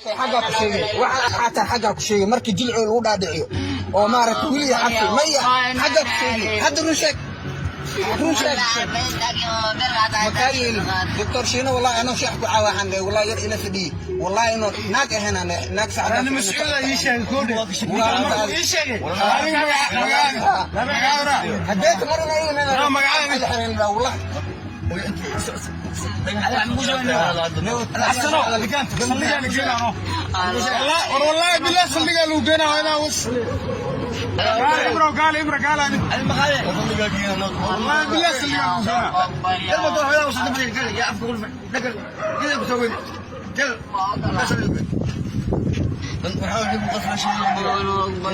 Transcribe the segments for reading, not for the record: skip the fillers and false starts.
Xaggaa ku sheegay waxa xataa xaggaa ku sheegay markii jilcoo lagu dhaadhiciyo oo maaragtay weliga xabsi maya xaggaa ku sheegay. Hadda run sheeg, run sheeg, makaa yeelin. Doctor Shiino, wallahi anoo sheekh ku caawa waxaan dhahay, wallahi yar ila fadhiyey, wallahi inuu naag ahayn aan dhahay, naag sacad. أنا مسؤول ii sheegay koodhe ii sheegay. Haddeeta mar inay Yaa magacaaga? Wallahi. Xasano saldhigaa la geenaa. War wallahi billah saldhigaa lagu geenaa inaa was gaal ibro gaal ibro gaal ani wallahi billah saldhigaa lagu geenaa.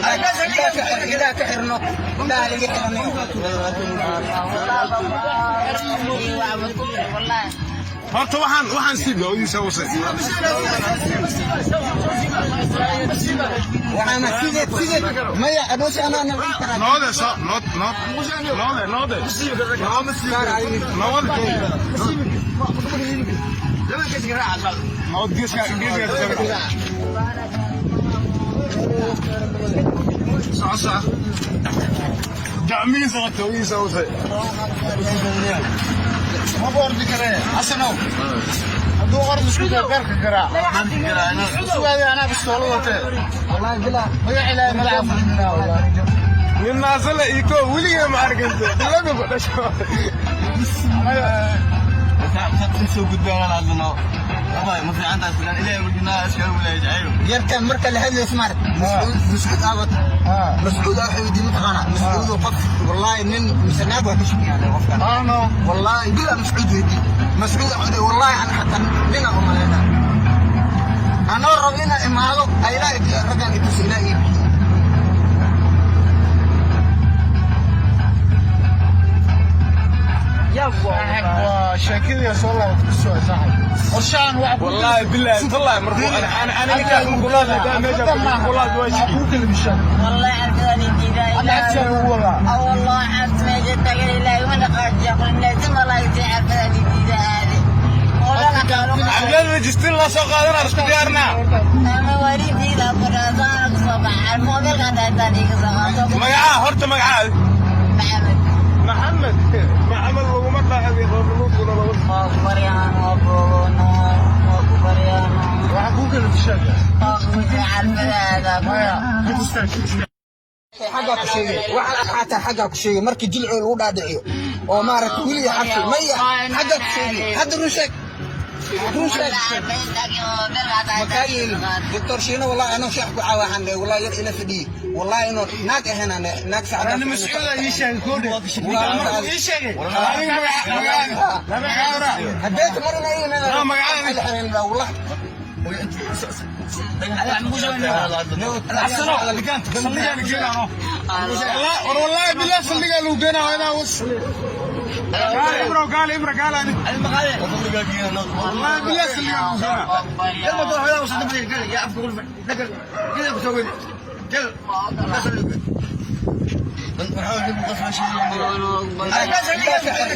Ilaa ka xirno, ilaa laga xirno. Horta waxaan sii oodiisa wasay. Waxaana sideed sideed maya adoosi anaa nabin karaa. Noode so nood nood noode noode noode nood geeska geeska soco soco gacmihiisa qabta oodiisa wasay ma ordi karee Xasanow hadduu ordi isku dayo beerka garaa sugaadi anaa bistoolo watee. Wallahi bilaa. Magac ilaahay madaxa fadhinaa wallahi nin naasale iyo koo weligay ma arkinto dilada ku dhasho. Yarkan marka la hadlayso maarag mascuud mascuud aabad mascuud aa waxay weydiin mataqaanaa mascuud oo qof wallahi nin mise naag waa ka shakiyaan qofkan. Ano. Wallahi bilaa mascuud weydii mascuud waxuu dhahay, wallahi ana xataa nina umaleynaa anoo rabo inaa imaado ilaa raggaan itus ilaa ii bixiyo. Waa sheekadii soo laabatay ku soo saaxib qorshahan wax. Wallahi billahi tallahi markuu ana ninkaas markuu la hadlay meesha kula hadlay waa shaki ku kala bishan. والله عرفتني كذا. Hadda xabsiga lagu wadaa. أو والله عرفت ما جت إلا وأنا قاعد يقول لازم الله يزي عرفتني كذا هذه والله Xaflad rajistir la soo qaadanaa isku diyaarnaa. أنا وريدي لا برازان صباح الموبايل كان دايتاني كذا. Magacaa horta magacaa? محمد. Maxamed Maxamed laguma dhaafi qoorluudkuna lagu وبريان وبرونا وبريان. Waxa ku kala bishan. عرفت Maya. Xaggaa ku sheegay waxa xataa xaggaa ku sheegay markii jilcoo lagu dhaadhiciyo oo maaragtay weliga xabsi maya xaggaa ku sheegay. Hadda run sheeg, run sheeg, makaa yeelin. Doctor Shiino, wallahi anoo sheekh ku caawa waxaan dhahay, wallahi yar ila fadhiyey, wallahi inuu naag ahayn aan dhahay, naag sacad. أنا مسؤول ii sheegay koodhe ii sheegay. Haddeeta mar inay Yaa magacaaga? Wallahi. Xasano saldhigaa la geenaa. War wallahi billah saldhigaa lagu geenaa inaa was gaal ibro gaal ibro gaal ani wallahi billah saldhigaa lagu geenaa.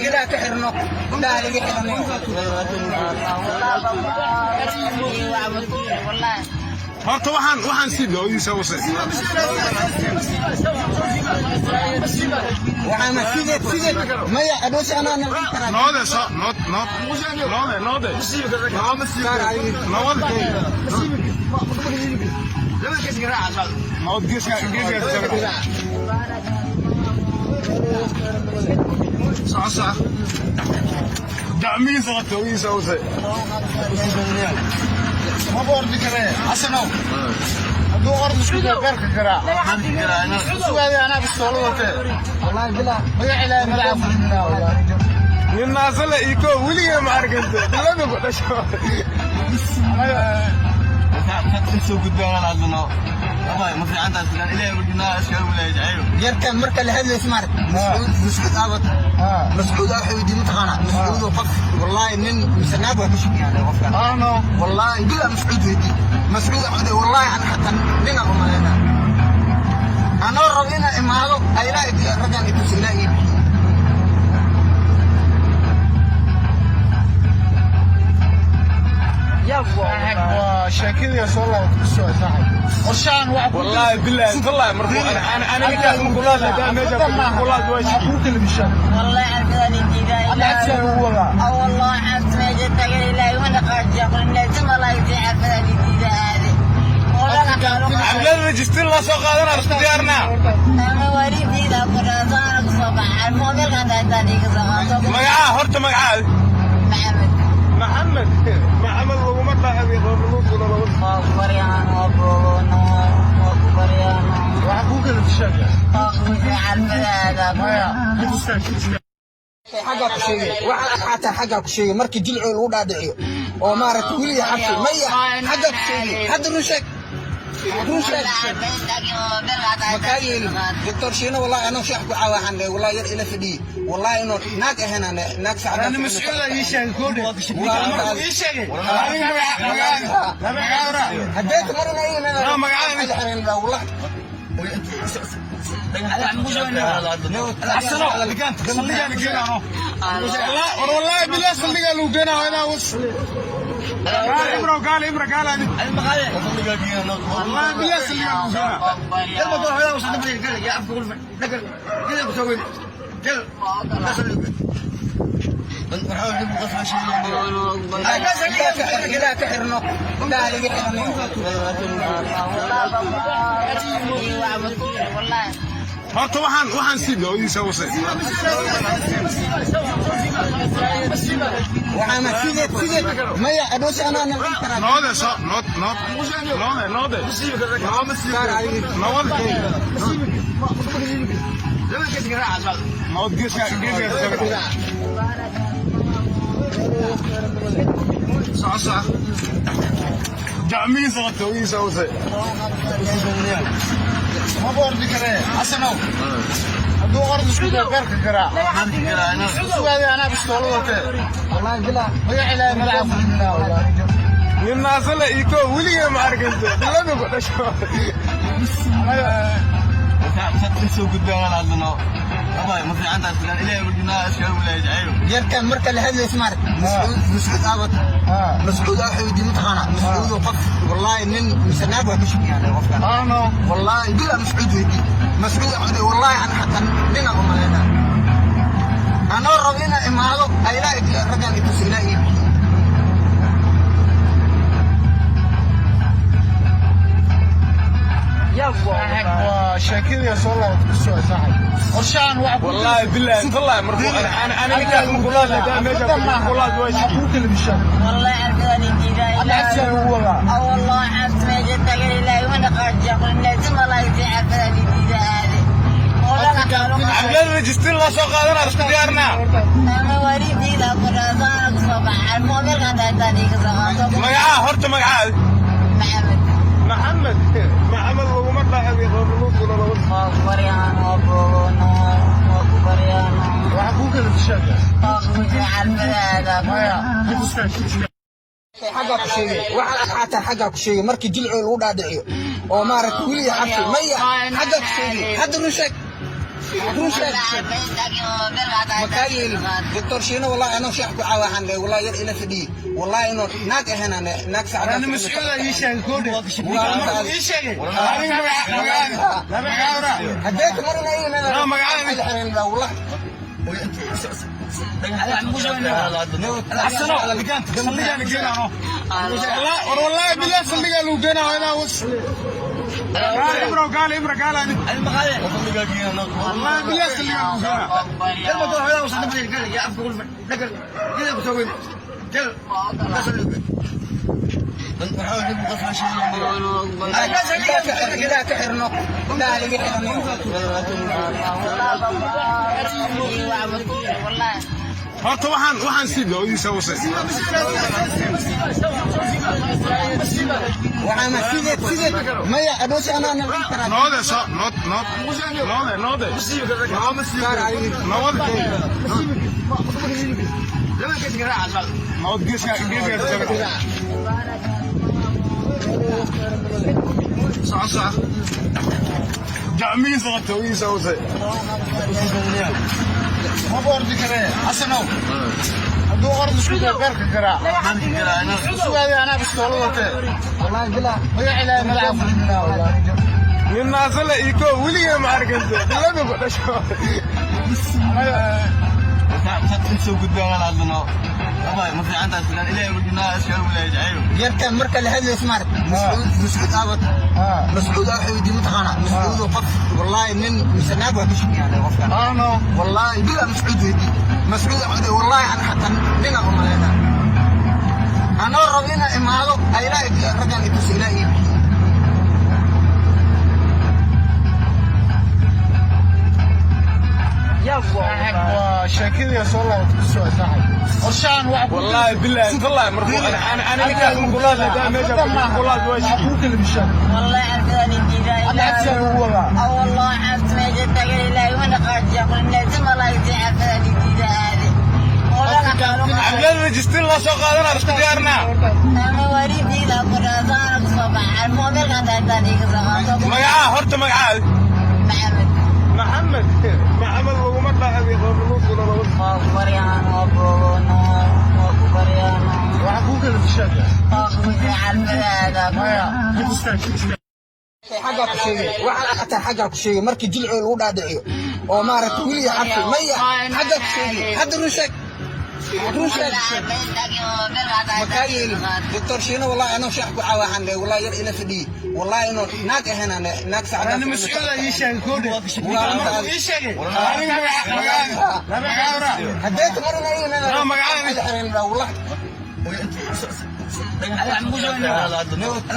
Ilaa ka xirno, ilaa laga xirno. والله. Horta waxaan sii oodiisa wasay. Waxaana sideed sideed maya adoosi anaa nabin karaa. Noode so nood nood noode noode noode nood geeska geeska soco soco gacmihiisa qabta oodiisa wasay ma ordi karee Xasanow hadduu ordi isku dayo beerka garaa sugaadi anaa bistoolo watee. Wallahi bilaa. Magac ilaahay madaxa fadhinaa wallahi nin naasale iyo koo weligay ma arkinto dilada ku dhasho. Yarkan marka la hadlayso maarag mascuud mascuud aabad mascuud aa waxay weydiin mataqaanaa mascuud oo qof wallahi nin mise naag waa ka shakiyaan qofkan. Ano. Wallahi bilaa mascuud weydii mascuud waxuu dhahay, wallahi ana xataa nina umaleynaa anoo rabo inaa imaado ilaa raggaan itus ilaa ii bixiyo. Waa sheekadii soo laabatay ku soo saaxib. Qorshahan waxa ku والله بالله والله مرفوع. انا ninkaas ma kula hadlay meesha kula hadlay waa waxa kuu kala bishaan. والله عرفت جديدة. Hadda cagsiga lagu wadaa. والله عرفت ما جت إلا يوم نقاش يقول لازم الله يزيد عرفت جديدة هذه والله Xaflad register la soo qaadanaa isku diyaarnaa. مواليد جديدة كنا صار الصباح الموبايل كان عندي Magacaa horta, magacaa? محمد. Maxamed, Maxamed laguma dhaxay qoorluuguna lagu وبريان وبرونا وبريان. Waxa kuu kala bishaan. عرفت. Maya, mid istaag. Xaggaa ku sheegay waxaad xataa xaggaa ku sheegay markii jilcoo lagu dhaadhiciyo oo maaragtay weliga xabsi maya xaggaa ku sheegay. Hadda run sheeg, run sheeg. Makaa yeelin Doctor Shiino. Wallahi anoo sheekh ku caawaxan dhahay, wallahi yar ila fadhiyey, wallahi inuu naag ahayn naag sacada. Ana mas'uul ii sheegay koodhe. Markuu ii sheegay. Aniga magacaaga. Magacaaga. Haddeeta marina ii Ah, magacaaga. Wallahi. Xasano, saldhigaa la geenaa. War wallahi billah saldhigaa lagu geenaa waa inaa was. Gaal Ibro, gaal Ibro, gaal ani. Wallahi billah saldhigaa lagu geenaa. Ilaa ka xirno, ilaa laga xirno. والله. Horta waxaan sii doodiisa wasay. Waxaana sideed sideed maya adhoos anaa nalin karaa. Noode so nood nood noode noode noode nood geeska geeska. Soco soco gacmihiisa qabta ogiisa wasay. Ma ordi karee. Xasanow. Hadduu ordi isku dayo beerka garaa. Sugaadii anaa bistoolad watee. Wallahi bilaa. Magac Ilaahay madaxa fulinaa wallahi. Nin naasale iko weligee ma arkanto dilada ku dhasho. Maya. Yarkan marka la hadlaysa maarag Mascuud, Mascuud aabad. Mascuud aa wuxuu weydiiyey mataqaanaa Mascuud oo qof wallahi nin mise naag waa ka shakiyaan qofkan. Ano. Wallahi bilaa Mascuud weydii Mascuud wuxuu yidhi, wallahi ana xataa nina u malaynaa anoo rabo inaa imaado ilaa raggan itus ilaa ii bixiyo. Waa sheekadii soo laabatay ku soo saaxib. Qorshahan waxa ku والله بالله والله مرفوع. انا ninkaas ma kula hadlay meesha kula hadlay waa waxa kuu kala bishaan. والله عرفت جديدة. Hadda cagsiga lagu wadaa. والله عرفت ما جت إلا يوم نقاش يقول لازم الله يزيد عرفت جديدة هذه والله. Xaflad register la soo qaadanaa isku diyaarnaa. مواليد جديدة كنا صار الصباح الموبايل كان عندي. Magacaa horta, magacaa? محمد. Maxamed, Maxamed laguma dhaxay qoorluuguna lagu وبريان وبرونا وبريان. Waxa kuu kala bishaan. عرفت. Maya, mid istaag. Xaggaa ku sheegay waxaad xataa xaggaa ku sheegay markii jilcoo lagu dhaadhiciyo oo maaragtay weliga xabsi maya xaggaa ku sheegay. Hadda run sheeg, run sheeg. Makaa yeelin Doctor Shiino. Wallahi anoo sheekh ku caawaxan dhahay, wallahi yar ila fadhiyey, wallahi inuu naag ahayn naag sacada. Ana mas'uul ii sheegay koodhe. Markuu ii sheegay. Aniga magacaaga. Magacaaga. Haddeeta marina ii Ah, magacaaga. Wallahi. Xasano, saldhigaa la geenaa. War wallahi billah saldhigaa lagu geenaa waa inaa was. Gaal Ibro, gaal Ibro, gaal ani. Wallahi billah saldhigaa lagu geenaa. Ilaa ka xirno, ilaa laga xirno. والله. Horta waxaan sii doodiisa wasay. Waxaana sideed sideed maya adhoos anaa nalin karaa. Noode so nood nood noode noode noode nood geeska geeska. Soco soco gacmihiisa qabta ogiisa wasay. Ma ordi karee. Xasanow. Hadduu Hadduu orod isku dayo beerka garaac. Sugaadi anaa bistoolad watee. Wallaahi bilaa. Magac Ilaahay madaxa Alhamdulillah, wallaahi. Nin naasale iko weligay ma arkin bilada ku dhasho. Yarkan marka la hadlayo maarag mascuud mascuud aabad mascuud waxa weydiin mataqaanaa mascuud oo qof wallaahi nin mise naag waa ka shaqeeyaa qofkan. Ano. Wallaahi bilaa mascuud weydii mascuud waxa weydiin wallaahi ana xataa nina u maleynaa anoo rabo inaa imaado ilaahay raggan i tusi ilaahay ii bixiyo. Saaxib waa sheekadii soo laabatay ku soo saaxib. Qorshahan waxa ku Wallaahi billahi tallahi markuu ana ninkaas markuu la hadlay meesha ku laad waa Waxaa kuu kala bishaan. والله عرفت جديدة. Hadda cagsigaa lagu wadaa. والله عرفت ما جت إلا وانا قاعد يقول لازم الله يزيد عرفت جديدة هذه. Xaflad rajistir la soo qaadanaa isku diyaarnaa. مواليد لا قرآن الصباح الموبايل كان ثاني. Magacaa horta magacaa? محمد. Maxamed Maxamed laguma dhaxay qoorluuquna lagu. وقريان وبونو وقريان. Waxaa kuu kala bishaan. وعرفت. Maya, mid istaag. Xaggaa ku sheegay waxaan aqataa xaggaa ku sheegay markii jilcoo lagu dhaadhiciyo oo maaragtay weliga xabsi maya xaggaa ku sheegay hadda run sheeg run sheeg makaa yeelin doctor shiino wallahi anoo shax ku caawaxan leh wallahi yar ila fadhiyey wallahi inuu naag ahayn aan naag saacadaas. Ani mascuud ii sheegay koodhe. Markuu ii sheegay. Adiga magaca magaca. Haddee tamarina Magaca. Wallahi.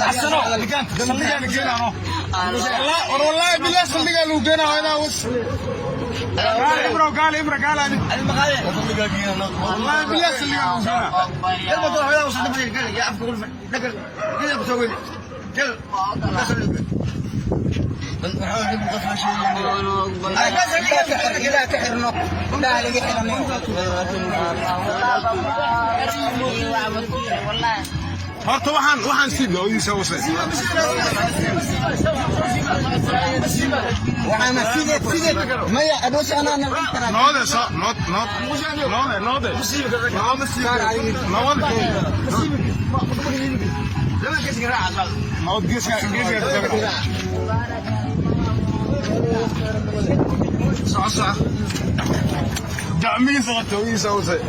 Xasano Saldhigaa la geenaa no. War wallaahi billahi saldhigaa lagu geenaa inaa was. Gaal ibro gaal ibro gaal ani. Wallaahi billahi saldhigaa lagu geenaa. Ilaa ka xirno ilaa laga xirno. والله. Horta waxaan sii gawdiisa wasay. Waxaana sideed sideed maya adoos anaa nabcan karaa. Noode so nood nood noode noode. Noode noode. Nood geeska geeska. Soco soco. Gacmihiisa qabta wiisa wasay.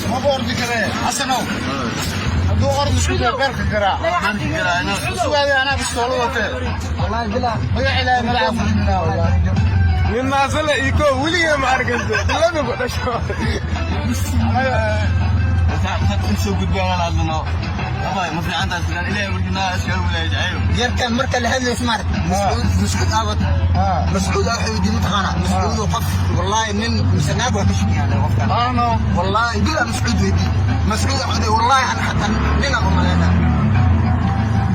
Ma ordi karee. Xasanow. Hadduu orod isku dayo beerka garaac. Sugaadi anaa bistoolad watee. Wallaahi bilaa. Magac Ilaahay madaxa. Alhamdulillah, wallaahi. Nin naasale iko weligay ma arkin bilada ku dhasho. Yarkan marka la hadlayo maarag mascuud mascuud aabad mascuud waxa weydiin mataqaanaa mascuud oo qof wallaahi nin mise naag waa ka shaqeeyaa qofkan. Ano. Wallaahi bilaa mascuud weydii mascuud waxa weydiin wallaahi ana xataa nina u maleynaa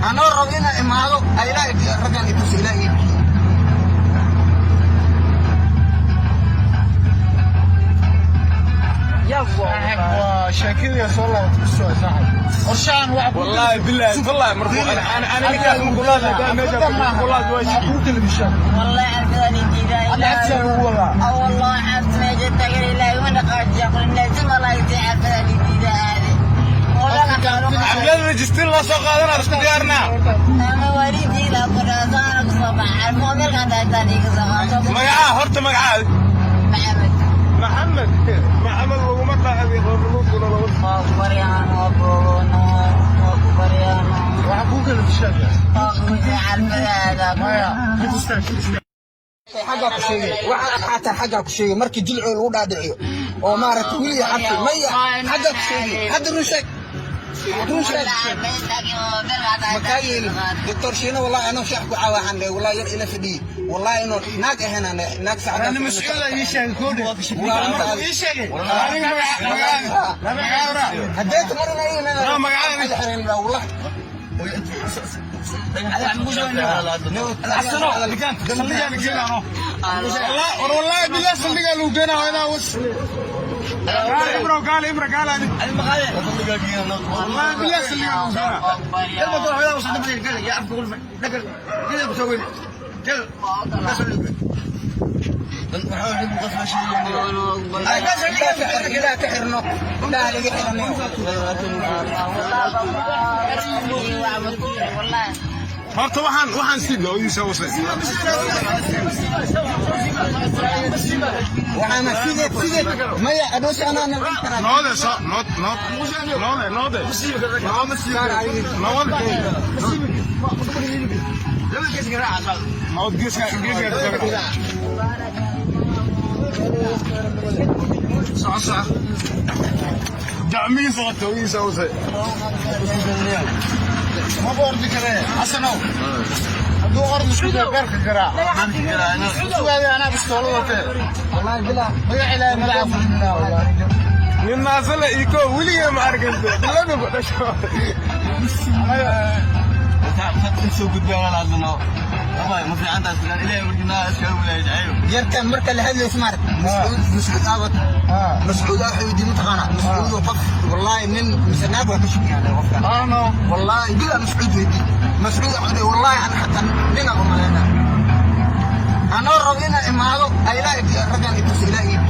anoo rabo inaa imaado ilaahay raggan i tusi ilaahay ii bixiyo. Saaxib waa sheekadii soo laabatay ku soo saaxib. Qorshahan waxa ku Wallaahi billahi tallahi markuu ana ninkaas markuu la hadlay meesha ku laad waa Waxaa kuu kala bishaan. والله عرفت جديدة. Hadda cagsigaa lagu wadaa. والله عرفت ما جت إلا وانا قاعد يقول لازم الله يزيد عرفت جديدة هذه. Xaflad rajistir la soo qaadanaa isku diyaarnaa. مواليد لا قرآن الصباح الموبايل كان ثاني. Magacaa horta magacaa? محمد. Maxamed Maxamed laguma dhaxay qoorluuquna lagu. وقريان وبونو وقريان. Waxaa kuu kala bishaan. وعرفت. Maya, mid istaag. Xaggaa ku sheegay waxaan aqataa xaggaa ku sheegay markii jilcoo lagu dhaadhiciyo oo maaragtay weliga xabsi maya xaggaa ku sheegay hadda run sheeg run sheeg makaa yeelin doctor shiino wallahi anoo shax ku caawaxan leh wallahi yar ila fadhiyey wallahi inuu naag ahayn aan naag saacadaas. Ani mascuud ii sheegay koodhe. Markuu ii sheegay. Adiga magaca magaca. Haddee tamarina Magaca. wallahi. Xasano, Saldhigaa la geenaa no. War wallaahi billahi saldhigaa lagu geenaa inaa was. Gaal ibro gaal ibro gaal ani. Wallaahi billahi saldhigaa lagu geenaa. Indhaha ka xirno, indhaha laga xirno. Horta waxaan sii gawdiisa wasay. Waxaana sideed sideed maya adoos anaa nalin karaa. Noode so nood nood noode noode noode nood geeska geeska soco soco gacmihiisa qabta ogiisa wasay. Ma ordi karee Xasanow, hadduu ordi isku dayo beerka garaac sugaadi, anaa bistoolad watee. Wallahi bilaa. Magac Ilaahay madaxa fulinaa wallahi. Nin naasale iko weligay ma arkin bilada ku dhasho. Yarkan marka la hadlayo smart Mascuud, Mascuud aawad, Mascuud wuxuu yidhi mataqaanaa Mascuud oo qof wallahi nin mise naag waa ka shukiyaan qofkan. Ano? Wallahi bilaa Mascuud weydii, Mascuud wuxuu yidhi wallahi ana xataa nina u malaynaa anoo rabo inaan imaado ilaa raggan itus ilaa iyo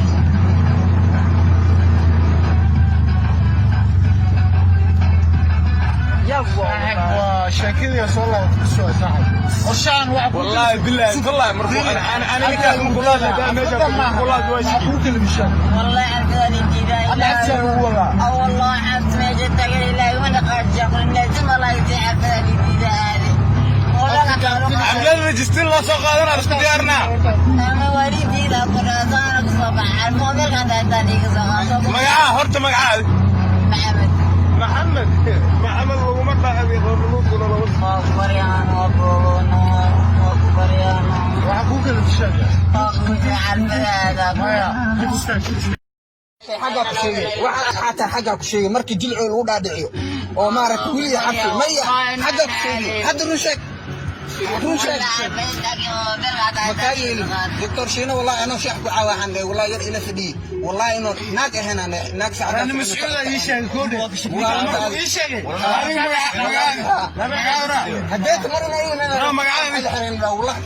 Waa sheekadii soo laabatay ku soo saaxib qorshahan waxa ku Wallahi billahi tallahi markuu ana ninkaas markuu la hadlay meesha kula hadlay waa waxaa kuu kalifishaa. والله عرفت جديدة. Hadda xabsiga lagu wadaa. والله عرفت ما جت إلا وانا قاعد يقول لازم الله يزي عرفت جديدة هذه والله. Xaflad rajistir loo soo qaadanaa isku diyaarnaa. أنا وريدي لا قرآن الصباح الموبايل كان عندي كذا. Magacaa horta magacaa? محمد. Maxamed, Maxamed laguma dhaqmi qornuudkuna lagu وقريان وبولون وقريان. Waxaa kuu kalifishaa. عرفت هذا. Maya. Xaggaa ku sheegay waxa xataa xaggaa ku sheegay markii jilcoo lagu dhaadhiciyo oo maaragtay weliga xabsi maya xaggaa ku sheegay. Hadda run sheeg, run sheeg. Makaa yeelin doctor Shiino, wallahi anoo sheekh ku caawaxan dhahay wallahi yar ila fadhiyey wallahi inuu naag ahayn aan dhahay, naag sacad. Ani mas'uul ii sheegay koodhe ii sheegay. Hadeeta mar inay No, magacaaga. Wallahi.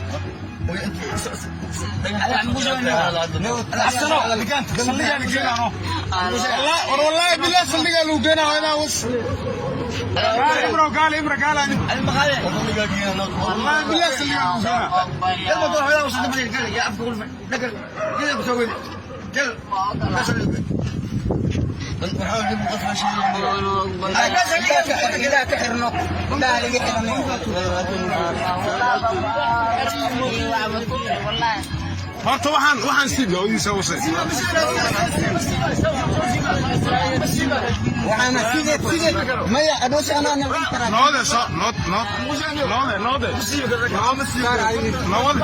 Xasano saldhigaa la geenaa war wallahi billahi saldhigaa lagu geenaa waa inaa was gaali ibro gaali ibro gaali wallahi billahi saldhigaa lagu geenaa. Indhaha ka xirno, indhaha laga xirno. والله. Horta waxaan sii gawdiisa wasay. Waxaana sideed sideed maya adoos anaa nalin karaa. Noode so nood nood noode noode noode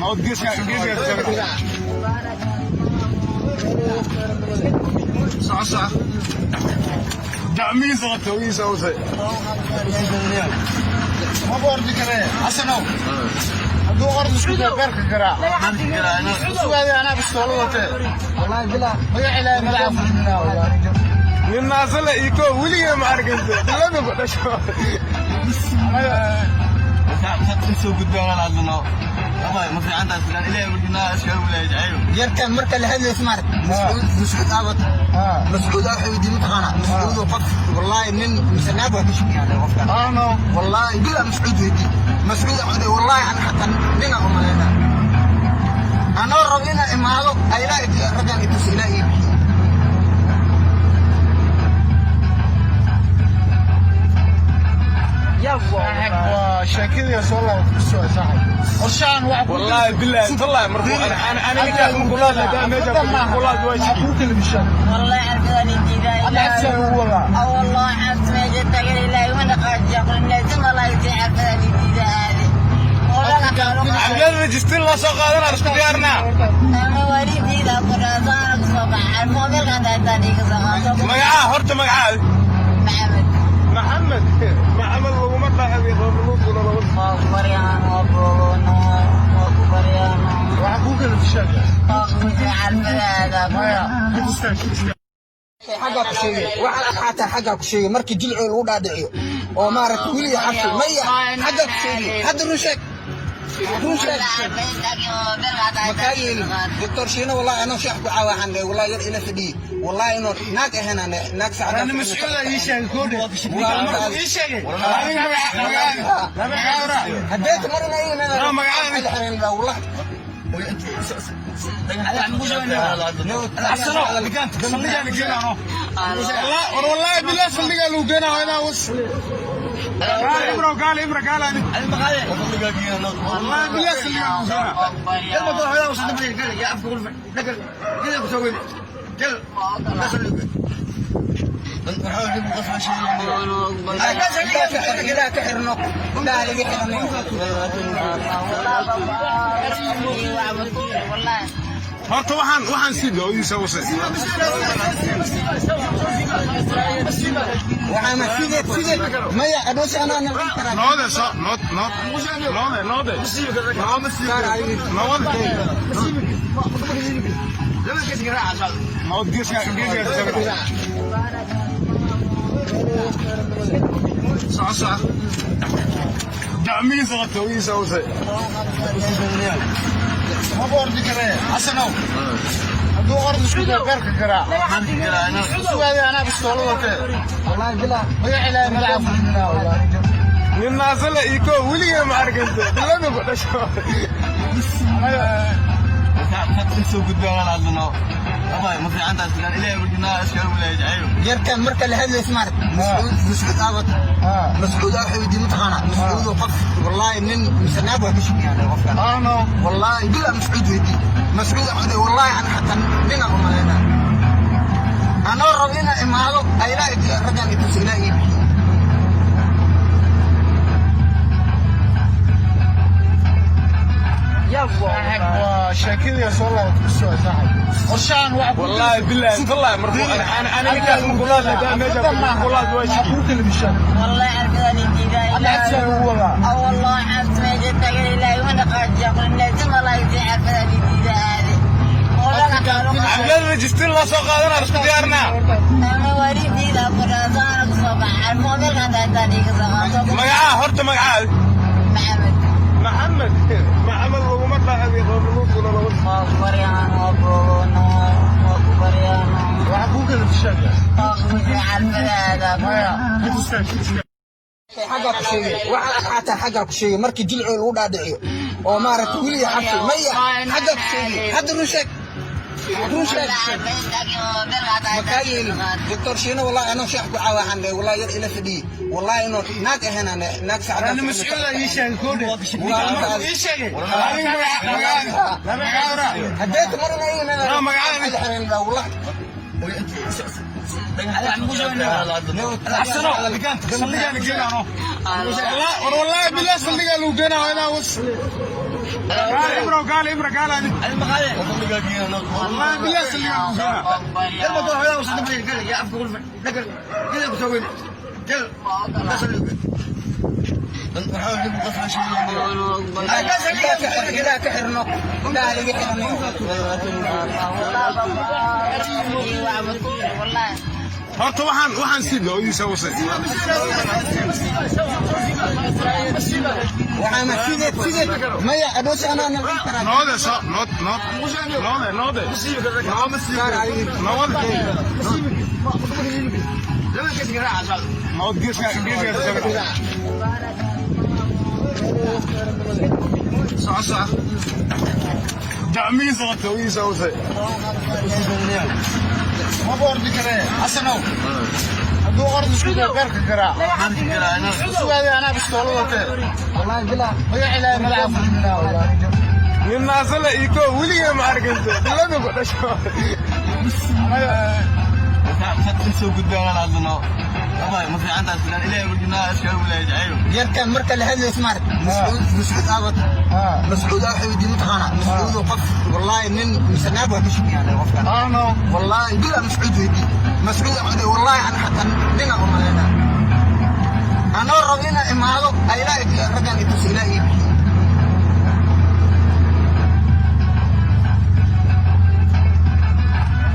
nood geeska geeska soco soco gacmihiisa qabta ogiisa wasay. Ma ordi karee Xasanow, hadduu ordi isku dayo beerka garaac sugaadi, anaa bistoolad watee. Wallahi bilaa. Magac Ilaahay madaxa fulinaa wallahi. Nin naasale iko weligay ma arkin bilada ku dhasho. Yarkan marka la hadlayo smart Mascuud, Mascuud aawad, Mascuud wuxuu yidhi mataqaanaa Mascuud oo qof wallahi nin mise naag waa ka shukiyaan qofkan. Ano? Wallahi bilaa Mascuud weydii, Mascuud wuxuu yidhi wallahi ana xataa nina u malaynaa anoo rabo inaan imaado ilaa raggan itus ilaa iyo Waa sheekadii soo laabatay ku soo saaxib qorshahan waxa ku Wallahi billahi tallahi markuu ana ninkaas markuu la hadlay meesha kula hadlay waa waxaa kuu kalifishaa. والله عرفت جديدة. Hadda xabsiga lagu wadaa. والله عرفت ما جت إلا وانا قاعد يقول لازم الله يزي عرفت جديدة هذه والله. Xaflad rajistir loo soo qaadanaa isku diyaarnaa. أنا وريدي لا قرآن الصباح الموبايل كان عندي كذا. Magacaa horta magacaa? محمد. Maxamed, Maxamed laguma dhaqmi qornuudkuna lagu وقريان وبولون وقريان. Waxaa kuu kalifishaa. عرفت Maya. هذا. Xaggaa ku sheegay waxa xataa xaggaa ku sheegay markii jilcoo lagu dhaadhiciyo oo maaragtay weliga xabsi maya xaggaa ku sheegay. Hadda run sheeg, Run sheeg. Ma kaa yeelin, Doctor Shiino. Wallahi anoo sheekh ku caawaxan dhe, wallahi yar ila fadhiyey, wallahi inuu naag ahayn, naag sacada. Ani mas'uul ii sheegay koodhe. Markuu ii sheegay. Adiga magacaada? Haddeeta mar inaa ii imaadaan. No, magacaada. Wallahi. Xasano, saldhigaa la geenaa. War wallahi bilaa saldhigaa lagu geenaa, waa inaa was. Gaal Ibro, gaal Ibro, gaal ani. Wallahi bilaa saldhigaa lagu geenaa. Indhaha ka xirno, indhaha laga xirno. Horta waxaan sii doodiisa wase. Waxaana sideed sideed maya adhoos anaa nalqan karaa. Noode so nood nood noode noode. Noode. Nood geeska geeska. Soco soco. Gacmihiisa qabta wiisa wase. Ma ordi karee, Xasanow. Hadduu ordi isku dayo beerka garaac. Sugaadi anaa bistoolad watee. Wallahi bilaa. Magac Ilaahay magaca fulinaa wallahi. Nin naasala iko weligay ma arkanta. Bilada ku dhasho. Yarkan marka la hadlays maarag Mascuud, Mascuud aawat, Mascuud waxa weydiin mataqaanaa Mascuud oo qof, wallahi nin misanaag waa ka shaqeeyaa qofkan. Ano. Wallahi bilaa Mascuud weydii. Mascuud waxa wallahi ana xataa nina u malaynaa anoo rabo inaa imaado ayla raggan itus ilaa ii bixiyo. Saaxib, waa sheekadii soo laabatay ku soo saaxib. Qorshahan waxa ku Wallahi billahi tallahi markuu ana ninkaas markuu la hadlay meesha kula waa waxa shiki. kuu telefishan. والله عرفت Hadda cagsiga lagu wadaa. والله عرفت ما جت إلهي وانا قاعد يقول لازم الله يزين عرفت هذه والله Xaflad rajistir la soo qaadanaa isku diyaarnaa. مواليد فرزان الصباح الموبايل كان عندي Magacaa horta magacaa? محمد. Maxamed, Maxamed laguma dhaqan qoomuluudkuna lagu. بريان وبرونا وبريان. Waxa kuu telefishan. عرفت Maya, هذا. mid istaag. Xaggaa ku sheegay waxa xataa xaggaa ku sheegay markii jilcoo lagu dhaadhiciyo oo maaragtay weliga xabsi maya xaggaa ku sheegay. Hadda run sheeg, run sheeg. Ma kaa yeelin, Doctor Shiino. Wallahi anoo sheekh ku caawaxan dhe, wallahi yar ila fadhiyey, wallahi inuu naag ahayn, naag sacada. Ani mas'uul ii sheegay koodhe. Markuu ii sheegay. Adiga magacaada? Haddeeta mar inaa ii imaadaan. No, magacaada. Wallahi. Xasano, saldhigaa la geenaa. War wallahi bilaa saldhigaa lagu geenaa, waa inaa was. Gaal Ibro, gaal Ibro, gaal ani. Wallahi bilaa saldhigaa lagu geenaa. Indhaha ka xirno, indhaha laga xirno. والله. Horta waxaan sii doodiisa wase. Waxaana sideed sideed maya adhoos anaa nalqan karaa. Noode so nood nood noode noode. Noode. Nood geeska geeska. Soco soco. Gacmihiisa qabta wiisa wase. Ma ordi karee, Xasanow. Hadduu ordi isku dayo beerka garaac. Sugaadi anaa bistoolad watee. Wallahi bilaa. Magac Ilaahay magaca fulinaa wallahi. Nin naasala iko weligay ma arkanta. Bilada ku dhasho. Yarkan marka la hadlays maarag Mascuud, Mascuud aawat, Mascuud waxa weydiin mataqaanaa Mascuud oo qof, wallahi nin misanaag waa ka shaqeeyaa qofkan. Ano. Wallahi bilaa Mascuud weydii. Mascuud waxa wallahi ana xataa nina u malaynaa anoo rabo inaa imaado ayla raggan itus ilaa ii bixiyo.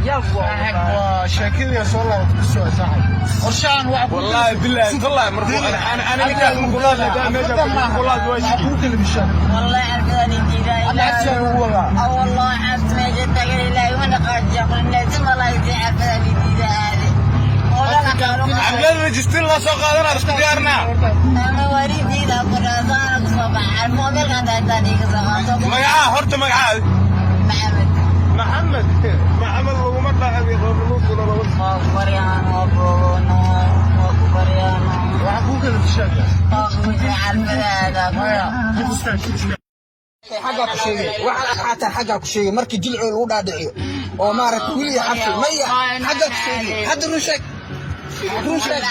Saaxib, waa sheekadii soo laabatay ku soo saaxib. Qorshahan waxa ku Wallahi billahi tallahi markuu ana ninkaas markuu la hadlay meesha kula hadlay waa shiki. Ku kala. والله عرفاني ديدا. Lacagta ugu wadaa. والله عرفت ما جت إلا وانا قاعد يقول لازم الله يزي عرفاني ديدا هذه. Xaflad rajistir la soo qaadanaa, isku diyaarnaa. مواليد قرآن صباح الموبايل كان ثاني. Magacaa horta, magacaa? محمد. Maxamed, Maxamed laguma dhaqan qoomuluudkuna lama. وبريان وبرونا وبريان. Waxa ku kala bishaad. عرفاني. Maya. Xaggaa ku sheegay waxa xataa xaggaa ku sheegay markii jilcoo lagu dhaadhiciyo oo maaragtay weliga xabsi maya xaggaa ku sheegay. Hadda run sheeg, run sheeg.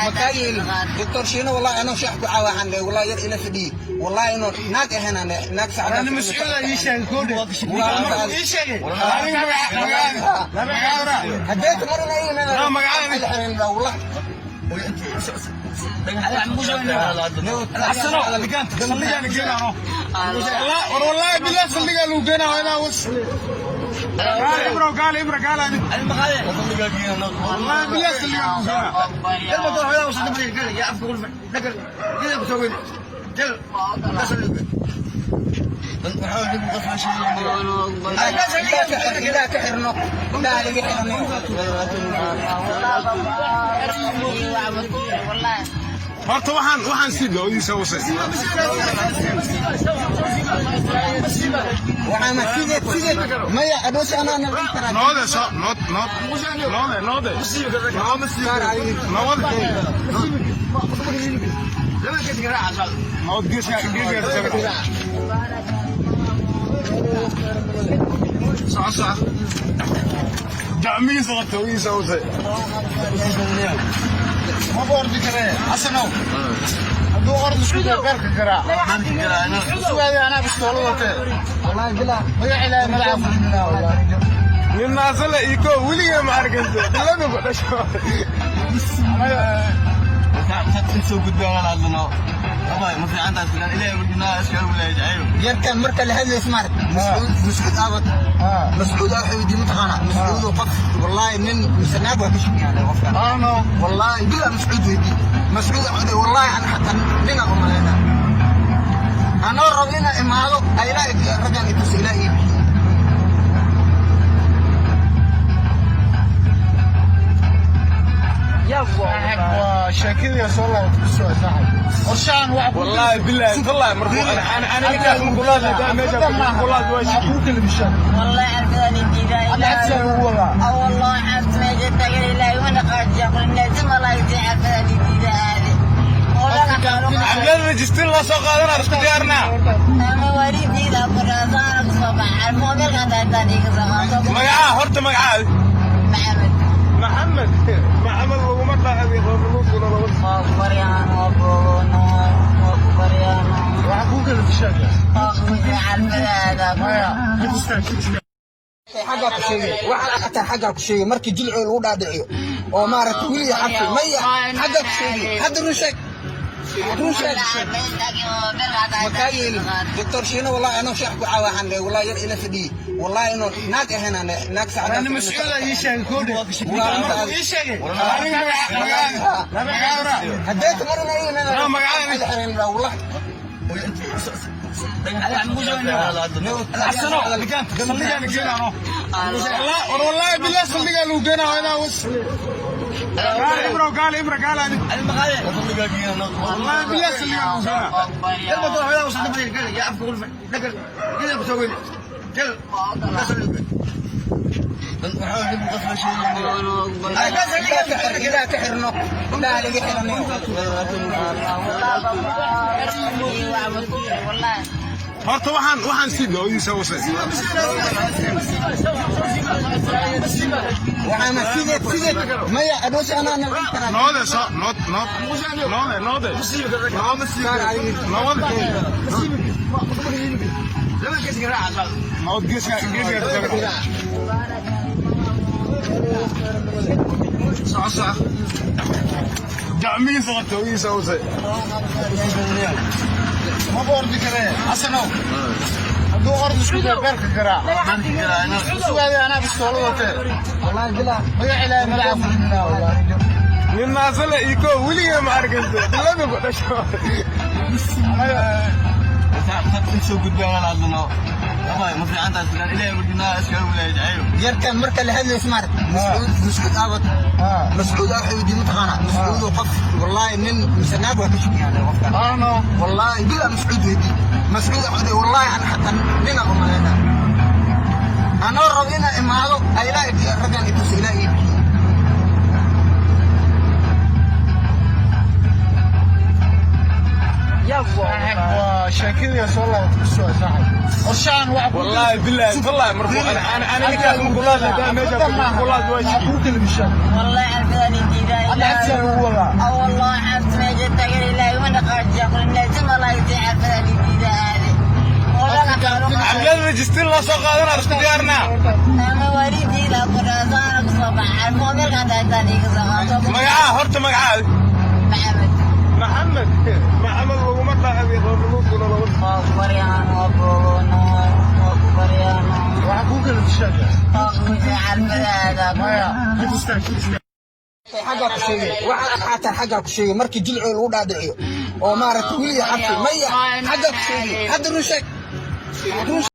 Makaa yeelin Doctor Shiino, wallahi anoo sheex ku caawaxan le, wallahi yar ila fadhiyey, wallahi inuu naag ahayn aan naag sacdaa. Ani mas'uul ii sheegay koodhe. Markuu ii sheegay. Adiga magaca? Haddee marina ii. No, magacaaga. Wallahi. Xasano, saldhigaa geenaano. War wallahi billahi saldhigaa lagu geenaa inaa was. Gaal ibro, gaal ibro, gaal adi. Wallahi billahi saldhigaa lagu geenaa. Ilaa ka xirno, ilaa laga xirno. Horta waxaan sii goodiisa wasay. Waxaana sideed sideed maya adoos anaa nalin karaa. Noode so nood nood noode noode noode nood geeska geeska soco soco gacmihiisa qabta ogiisa wasay. Ma ordi karee Xasanow. Hadduu ordi isku dayo beerka garaac. Sugaadi anaa bistoolad watee. Wallahi bilaa. Magac Ilaahay madaxa fulinaa wallahi. Nin naasale iyo koo weligee ma arkayso biladu ku dhasho. Yarkan marka la hadlays maarag Mascuud, Mascuud aawad, Mascuud aa wuxuu mataqaanaa Mascuud oo qof wallahi nin mise naag waa ka shaqeeyaa qofkan. Ano. Wallahi bilaa Mascuud weydii, Mascuud wuxuu wallahi ana xataa nina u malaynaa anoo rabo inaa imaado ilaahay raggan itus ilaahay ii bixiyo. Saaxib, waa sheekadii soo laabatay ku soo saaxib. Qorshahan waxa ku Wallahi billahi tallahi markuu ana ninkaas markuu la hadlay meesha kula hadlay waa shiki. ku kala bishaad. والله عرفاني ديدا. Lacagta ugu wadaa. والله عرفت ما جت إلا وانا قاعد يقول لازم الله يزي عرفاني ديدا هذه. Xaflad rajistir la soo qaadanaa, isku diyaarnaa. مواليد قرآن صباح الموبايل كان ثاني. Magacaa horta, magacaa? محمد. Maxamed, Maxamed laguma dhaqan qoomuluudkuna lama. وبريان وبرونا وبريان. Waxa ku kala bishaad. عرفاني. Maya. Xaggaa ku sheegay waxa xataa xaggaa ku sheegay markii jilcoo lagu dhaadhiciyo oo maaragtay weliga xabsi maya xaggaa ku sheegay. Hadda run sheeg, run sheeg. Makaa yeelin Doctor Shiino, wallahi anoo sheex ku caawaxan le, wallahi yar ila fadhiyey, wallahi inuu naag ahayn aan naag sacdaa. Ani mas'uul ii sheegay koodhe. Markuu ii sheegay. Adiga magaca? Haddee marina ii. No, magacaaga. Wallahi. Xasano, saldhigaa geenaano. War wallahi billahi saldhigaa lagu geenaa inaa was. Gaal ibro, gaal ibro, gaal adi. Wallahi billahi saldhigaa lagu geenaa. Ilaa ka xirno, ilaa laga xirno. Horta waxaan sii goodiisa wasay. Waxaana sideed sideed maya adoos anaa nalin karaa. Noode so nood nood noode noode noode nood geeska geeska soco soco gacmihiisa qabta ogiisa wasay. Ma ordi karee Xasanow. Hadduu orod isku dayo beerka garaac. Sugaadi, anaa bistoolad watee. Wallahi bilaa. Magac Ilaahay, magaca fulinaa wallahi. Nin naasale iko weligay ma arkin, bilada ku dhasho. Soo gudbaan hadlano. Ma fiicantaas ilaahay markinaa iskaga wilaayay. Yarkan marka la hadlayo smart Mascuud, Mascuud aawad. Mascuud waxa weydiin mataqaanaa Mascuud oo qof wallahi nin mise naag waa ka shaqeeyaan qofkan. Ano. Wallahi bilaa, Mascuud weydii. Mascuud waxa weydiin, wallahi ana xataa nina uma leena anoo rabo inaan imaado ay ilaahay raggan i tuso, ilaahay ii bixiyo. Saaxib, waa sheekadii soo laabatay ku soo saaxib. Qorshahan waxa ku Wallahi billahi wallahi markuu ana ninkaas markuu la hadlay meesha kula hadlay waa Waxaa kuu kalifishaa. والله عرفت ديدا. Hadda xabsiga lagu wadaa. أو والله عرفت ما جت إلهي وانا قاعد يقول لازم الله يزي عرفت ديدا هذه والله. Xaflad rajistir loo soo qaadanaa, isku diyaarnaa. أنا والدي لا قرآن صباح المؤمن قد أتاني. Magacaa horta, magacaa? محمد. Maxamed, Maxamed laguma dhaqabi. وبريان وبريان. Waxaa kuu kalifishaa. عرفت. Maya, ku istaag, ku istaag. Xaggaa ku sheegay waxa xataa xaggaa ku sheegay markii jilcoo lagu dhaadhiciyo oo maaragtay weliga xabsi maya xaggaa ku sheegay. Hadda run sheeg, run.